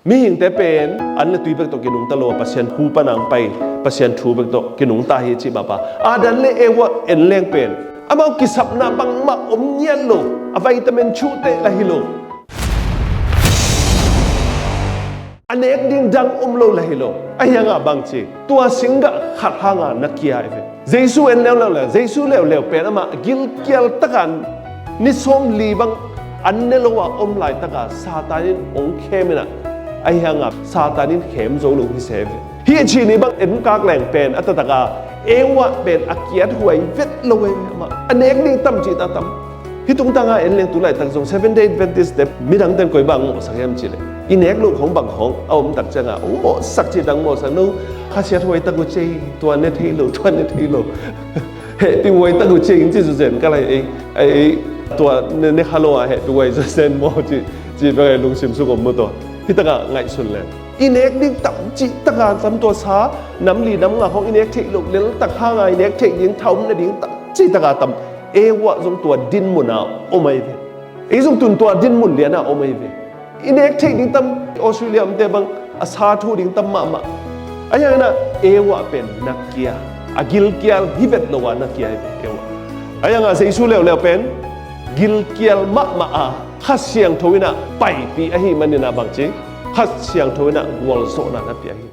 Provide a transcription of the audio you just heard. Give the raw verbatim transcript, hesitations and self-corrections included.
Mihingte pen an le tui bek tawh kinungta lo a, Pasian hu pan a hong pai, Pasian thu bek tawh kinungta hi cih mah bang. Adam le Eva en leng pen amau kisapna bangmah om ngiat lo, a vitamin chuhteh lah hi lo, a nek ding dang om lo lah hi lo. Ahi hangah bang ci, tua singgah khat hangah na kia hi ve. Jesu en leuleu le, Jesu leuleu pen amah gilkial taka ni sawmli bang an ne lo a om laitaka Satan in hong khem in ah, ahi hangah Satan in khem zo lo hi se ve. Hih ci ni bang en kak leng pen a taktak a, Eva pen a kiat huai vet lo e, amah a nek ding tam cih tak tam. Hih tungtang a en leng tu laitak zong Seventh Day Adventist te midang ten koi bang mawhsak hiam cih leh, i nek loh khong bang khong a om tak ciangah hong mawhsak cih tak mawhsak, no khasiat huai tak uh cei, tua ne thei lo, tua ne thei lo. Hehpih huai tak uh cei in ci zuzen ka lai ei, ei, tua ne, ne kha lo a hehpih huai zuzen maw ci, ci bek a lungsim sung om maw tua. Hih takah ngaihsun leng, i nek ding tam cih taka tam, tua sa nam li nam nga khong i nek theih loh lel tak hanga i nek theih ding, thaum na ding tam cih taka tam. Eva zong tua dinmun a om ahi ve. Ei zong tun tua dinmun lian a om ahi ve. I nek theih ding tam, Australia omte bang a sa thu ding tam mahmah. Ahi hangin ah Eva pen na kia, a gilkial hi vet lo a na kia hi vet Eva. Ahi hangah Jesu leuleu pen gilkial mahmah a Kha Siangtho in ah paipih ahih manin ah bang ci, Kha Siangtho in ah gualzawhna na pia hi.